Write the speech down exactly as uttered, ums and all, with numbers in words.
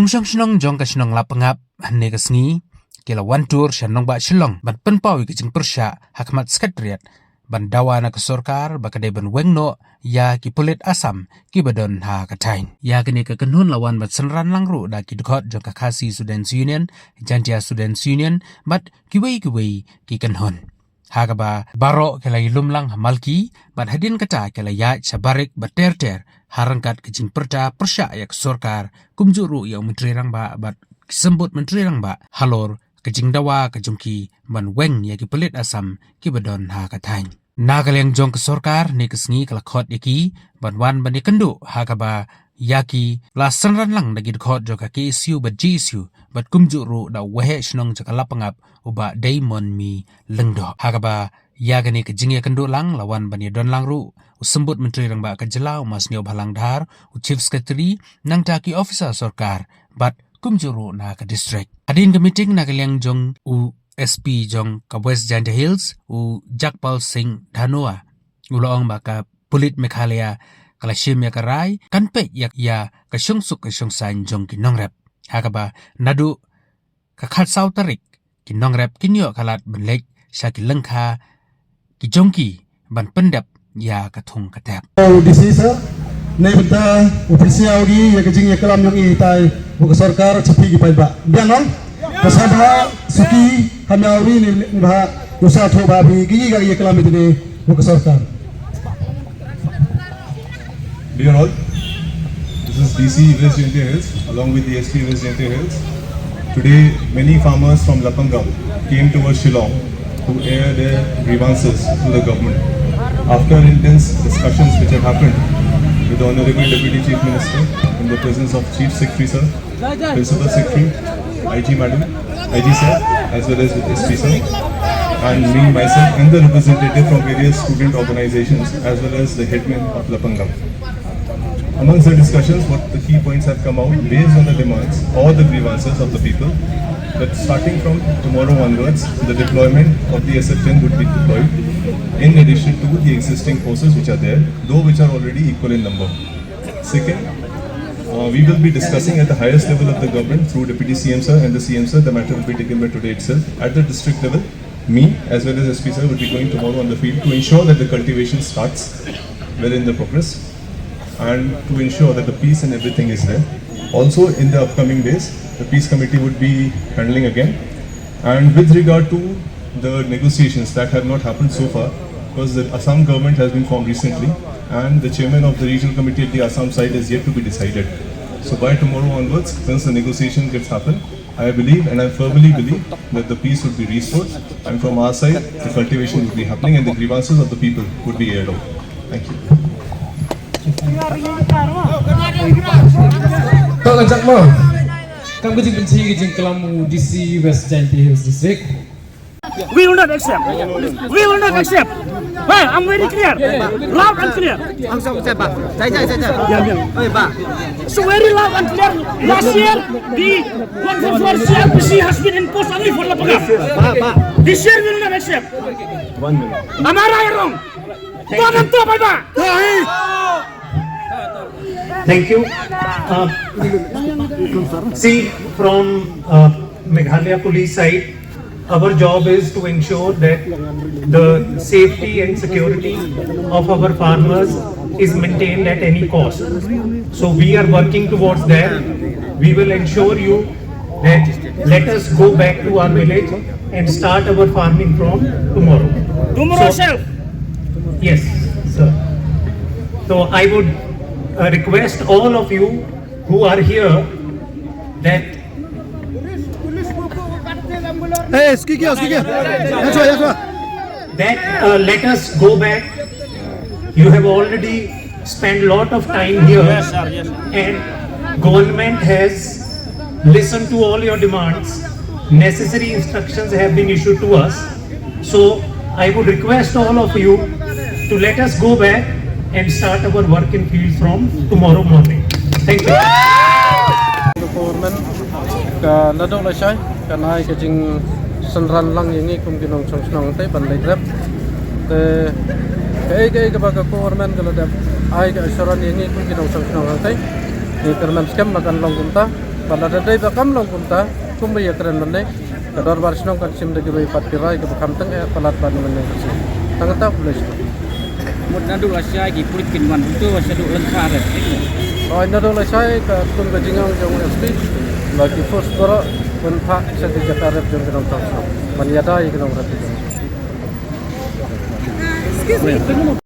Nongshong shnong jong ka shnong Lapangap hynne ka sngi ki la wan tur sha nongbah Shillong ban pynpaw ïa ka jingpyrshah ha khmat Secretariat ban dawa na ka sorkar ba ka dei ban weng noh ïa ki pulit Assam kiba don ha ka thaiñ. Ïa kane ka kynhun la wan ban synran lang ruh da ki dkhot jong ka Khasi Students Union, Jaintia Students Union bad kiwei kiwei ki kynhun. Ha kaba baroh ki la ïalum lang ha malki bad hadien kata ki la ïaid sha barik bad ter ter ha ryngkat ka jingpyrta pyrshah ïa ka sorkar kumjuh ruh ïa u Myntri Rangbah bad ki symbud Myntri Rangbah halor ka jingdawa ka jong ki ban weng ïa ki pulit Assam kiba don ha ka thaiñ. Na ka liang jong ka sorkar hynne ka sngi ka la khot ïa ki ban wan ban ïakynduh ha kaba ïa ki la synran lang da ki dkhot jong ka K S U bad J S U bad kumjuh ruh da u waheh shnong jong ka Lapangap u Bah Diamond Mi Lyngdoh. Ha kaba ïa kane ka jingïakynduh lang la wan ban ïadon lang ruh u symbud Myntri Rangbah ka jylla u Ma Sniawbhalang Dhar, u Chief Secretary, nangta ki officer sorkar bad kumjuh ruh na ka district. Hadien ka meeting na ka liang jong u S P jong ka West Jaintia Hills, u Jagpal Singh Dhanoa, u la ong ba ka pulit Meghalaya ka la shim ïa ka rai kan peit ïa, ïa ka shongsuk ka shongsaiñ jong ki nongrep. Ha kaba naduh ka khatsaw tarik ki nongrep kin ïoh ka lad ban leit sha ki lyngkha ki jong ki ban pyndep ïa ka thung ka tep. U D C sir, na bynta u pynsiaw ïa ka jingïaklam jong i tai bad ka sorkar, cha phi ki paidbah. Biang noh. Ka sngewbha suki ha ïa u ri ni, ni bha u sa thoh bha phi ki, ki ïaklam ïa ka sorkar. Dear all, this is D C West Jaintia Hills along with the S P West Jaintia Hills. Today, many farmers from Lapangap came towards Shillong to air their grievances to the government. After intense discussions which have happened with the Honorable Deputy Chief Minister in the presence of Chief Secretary sir, Principal Secretary, I G madam, I G sir, as well as with S P sir, and me myself and the representative from various student organizations as well as the headman of Lapangap. Amongst the discussions, what the key points have come out based on the demands or the grievances of the people, that starting from tomorrow onwards, the deployment of the S F ten would be deployed in addition to the existing forces which are there, though which are already equal in number. Second, uh, we will be discussing at the highest level of the government through Deputy C M sir and the C M sir. The matter will be taken by today itself at the district level. Me, as well as S P sir, will be going tomorrow on the field to ensure that the cultivation starts well in the progress and to ensure that the peace and everything is there. Also, in the upcoming days, the peace committee would be handling again. And with regard to the negotiations that have not happened so far, because the Assam government has been formed recently, and the chairman of the regional committee at the Assam side is yet to be decided. So by tomorrow onwards, once the negotiation gets happened, I believe and I firmly believe that the peace would be restored, and from our side, the cultivation would be happening and the grievances of the people would be aired out. Thank you. Tang ka jak mo. Kam ka jingpynshai ka jingklam u D C West Jaintia Hills District. We will not accept. We will not accept. Well, I'm very clear. Loud and clear. Ang sa sa ba. Jai jai jai jai. Yeah, yeah. Oi ba. So very loud and clear. Last year, the one four four C R P C has been imposed only for Lapangap. Ba ba. This year we will not accept. One minute. Am I right or wrong? Don't talk about that. Thank you. Uh, see, from uh, Meghalaya Police side, our job is to ensure that the safety and security of our farmers is maintained at any cost. So we are working towards that. We will ensure you that let us go back to our village and start our farming from tomorrow. Tomorrow So- self. Yes, sir. So I would uh, request all of you who are here that Hey, ski kya, ski kya? That's why, that's why. That uh, let us go back. You have already spent lot of time here, Yes, sir, yes, sir. and government has listened to all your demands. Necessary instructions have been issued to us. So I would request all of you to let us go back and start our work in field from tomorrow morning. Thank you. Ka government ka naduh lashai kan ai ka jingsynran lang ïa ngi kum ki nongshong shnong te ban leit rep. Te kaei kaei kaba ka government ka la dep ai ka assurance ïa ngi kum ki nongshong shnong hangtei. Ngi kyrmen skhem ba kan long kumta. Ba lada dei ba kam long kumta, kumba ïakren mynne, ka dorbar shnong kan shim da kiwei pat ki rai kaba kham tyngeh palat bad mynne ka sngi. Tang kata, khublei shibun. Mut naduh la shai ki pulit kin wan, uto wa shaduh lyngkha rep. Hooid, naduh la shai, katkum ka jingong jong u S P, la ki force baroh pynphah sha ki jaka rep jong ki nongchong shnong ban ïada ïa ki nongrep.